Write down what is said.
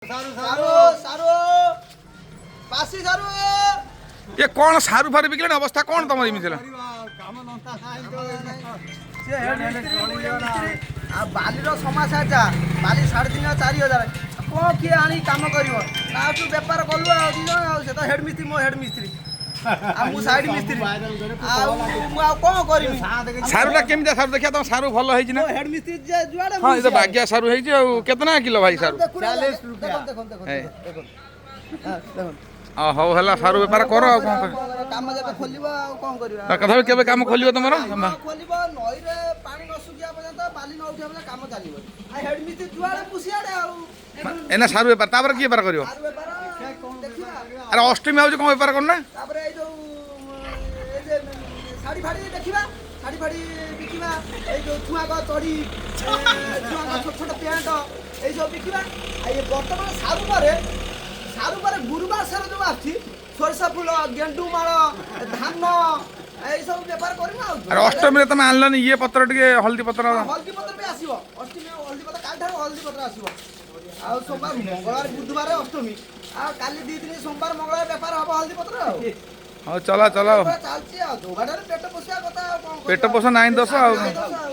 ସାରୁ ସାରୁ, ବାସି ସାରୁ। ଏ କ'ଣ ସାରୁ ଫାରୁ ବିକିଲେଣି? ଅବସ୍ଥା କ'ଣ ତମର ଏମିତି ହେଲା? ସେ ହେଡ୍ ମିସ୍ତ୍ରୀ, ମୁଁ ଏ ମିସ୍ତ୍ରୀ। ଆଉ ବାଲିର ସମସ୍ୟା, ଯା ବାଲି 3,500 4,000, କ'ଣ କିଏ ଆଣି କାମ କରିବ? ଲାଷ୍ଟକୁ ବେପାର କଲୁ ଆଉ ଦି ଜଣ। ଆଉ ସେ ତ ହେଡ୍ ମିସ୍ତ୍ରୀ, ମୋ ହେଡ୍ ମିସ୍ତ୍ରୀ, ଆଉ ମୁଁ ସାଇଡ୍ ମିସ୍ତ୍ରୀ। ଆଉ ମୁଁ ଆଉ କ'ଣ କରିବି? ସାରୁଟା କେମିତିଆ ସାରୁ ଦେଖିବା? ତମ ସାରୁ ଭଲ ହେଇଛି ନା? ମୋ ହେଡ୍ ମିସ୍ତ୍ରୀ ଯେ ଯୁଆଡ଼େ ହଁ, ଏ ତ ବାଗିଆ ସାରୁ ହେଇଛି। ଆଉ କେତେ ଟଙ୍କା କିଲୋ ଭାଇ ସାରୁ? ଦେଖନ୍ତୁ, ଦେଖନ୍ତୁ, ଦେଖନ୍ତୁ, ଦେଖନ୍ତୁ, ଦେଖନ୍ତୁ। ହଉ ହେଲା, ସାରୁ ବେପାର କର, ଆଉ କ'ଣ କରିବ? କାମ ଯେବେ ଖୋଲିବ, ଆଉ କ'ଣ କରିବା? ତଥାପି କେବେ କାମ ଖୋଲିବ ତମର? କାମ ଖୋଲିବ, ନଈରେ ପାଣି ନ ଶୁଖିବା ପର୍ଯ୍ୟନ୍ତ, ବାଲି ନ ଉଠିବା ପର୍ଯ୍ୟନ୍ତ କାମ ଚାଲିବ। ଆଉ ହେଡ୍ ମିସ୍ତ୍ରୀ ଯୁଆଡ଼େ ମୁଁ ସିଆଡ଼େ ଆଉ। ଏନା ସାରୁ ବେପାର, ତାପରେ କି ବେପାର କରିବ? ସାରୁ ବେପାର ଦେଖିବା। ଆରେ, ଅଷ୍ଟମୀ ଆଉଛି, କ'ଣ ବେପାର କରୁନା? ତାପରେ ଏଇ ଯୋଉ ଏଇ ଯେ ଶାଢ଼ୀ ଫାଢ଼ୀ ଦେଖିବା, ଶାଢ଼ୀ ଫାଢ଼ୀ ବିକିବା। ଏଇ ଯୋଉ ଛୁଆଙ୍କ ଚଡ଼ି, ଛୁଆଙ୍କ ଛୋଟ ଛୋଟ ପ୍ୟାଣ୍ଟ, ଏଇସବୁ ବିକିବା। ଆଉ ଏ ବର୍ତ୍ତମାନ ସାରୁ ପରେ ଗୁରୁବାର ସାର ଯୋଉ ଆସୁଛି, ସୋରିଷ ଫୁଲ, ଗେଣ୍ଡୁ ମାଳ, ଧାନ, ଏଇସବୁ ବେପାର କରିବୁ ଆଉ। ଆରେ, ଅଷ୍ଟମୀରେ ତମେ ଆଣିଲନି ଇଏ ପତ୍ର ଟିକେ, ହଳଦୀ ପତ୍ର? ହଳଦୀ ପତ୍ର ବି ଆସିବ ଅଷ୍ଟମୀ। ହଳଦୀ ପତ୍ର କାଲିଠାରୁ ହଳଦୀ ପତ୍ର ଆସିବ। ଆଉ ସୋମବାର, ମଙ୍ଗଳବାର, ବୁଧବାର ଅଷ୍ଟମୀ, ଆଉ କାଲି 2 ଦିନ, ସୋମବାର ମଙ୍ଗଳବାର ବେପାର ହବ ହଳଦୀ ପତ୍ର ଆଉ। ହଉ, ଚଲା ଚଲା। ପୁରା ଚାଲିଛି ଆଉ, ଯୋଗାଡ଼ରେ ପେଟ ପୋଷିବା କଥା, ଆଉ କଣ? ପେଟ ପୋଷ ନାହିଁ ଦୋଷ ଆଉ। ନାହିଁ ଦୋଷ ଆଉ।